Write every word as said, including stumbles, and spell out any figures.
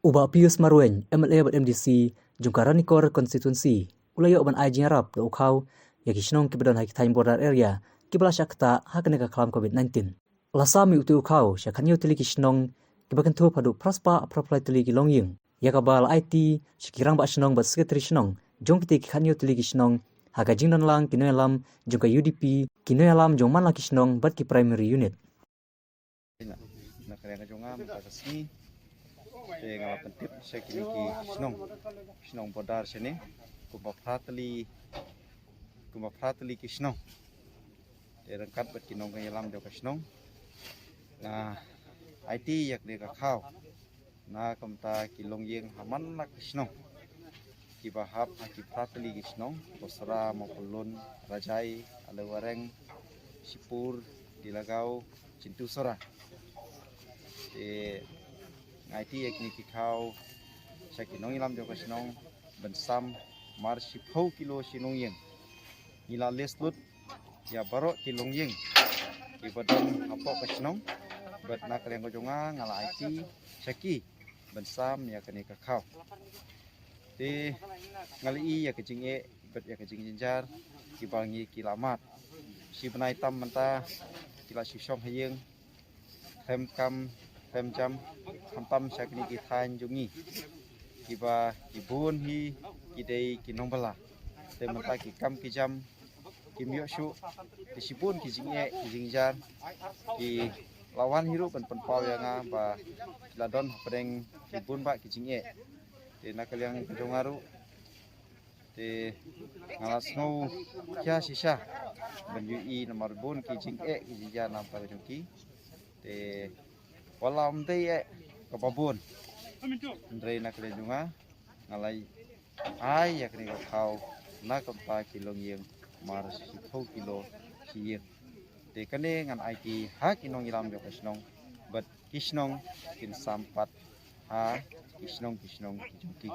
U Bah Pius Marwein, M L A bad M D C jong ka Ranikor Constituency, u la ïoh ban ai jingïarap da u khaw ïa ki shnong kiba don ha ki thaiñ border area kiba la shah ktah ha kane ka khlam covid nineteen. La sam ïa utei u khaw sha khathynñiew tylli ki shnong kiba kynthup haduh phra spah phra phew lai tylli ki longïing, ïa kaba la aiti sha ki rangbah shnong bad secretary shnong jong kitei ki khathynñiew tylli ki shnong ha ka jingdon lang ki nongïalam jong ka U D P, ki nongïalam jong man la ki shnong bad ki primary unit. Na ka liang ka jong nga mynta ka sngi te nga la pyntip sha kine ki shnong, shnong border shane, kumba phra tylli, kumba phra tylli ki shnong. Te ryngkat bad ki nongïalam jong ka shnong, nga aiti ïa kane ka khaw na ka bynta ki longïing ha man la ki shnong kiba hap ha ki phra tylli ki shnong, Bosra, Mawphanlun, Rajai, Alaiwareng, Shipur, Dilagaw, Chintusora. Te nga aiti ïa kine ki khaw sha ki nongïalam jong ka shnong ban sam mar shiphew kilo shi longïing. Ngi la list lut ïa baroh ki longïing kiba don hapoh ka shnong, bad na ka liang ka jong nga nga la aiti sha ki ban sam ïa kane ka khaw. Te nga la i ïa ka jingeh bad ïa ka jingjynjar kiba ngi ki la mad. Shi bnai tam mynta ki la shu shong ha ïing, khlem kam khlem jam, khamtam sha kine ki thaiñ jong ngi kiba ki bun hi ki dei ki nongbylla. Te mynta ki kam ki jam kim ïoh shuh. Te shibun ki jingeh ki jingjar ki la wan hi ruh ban pynpaw ïa nga ba ki la don hapdeng ki bun bah ki jingeh. Te na ka liang ka jong nga ruh te nga la sngew khia shisha ban ïohi namar bun ki jingeh ki jingjar na ka bynta jong ki. Te wat la ym dei eh kaba bun, hynrei na ka liang jong nga nga la ai ïa kane ka khaw na ka bynta ki longïing mar shiphew kilo shi ïing. Te kane ngan aiti ha ki nongïalam jong ka shnong bad ki shnong kin sam pat ha ki shnong ki shnong ki jong ki.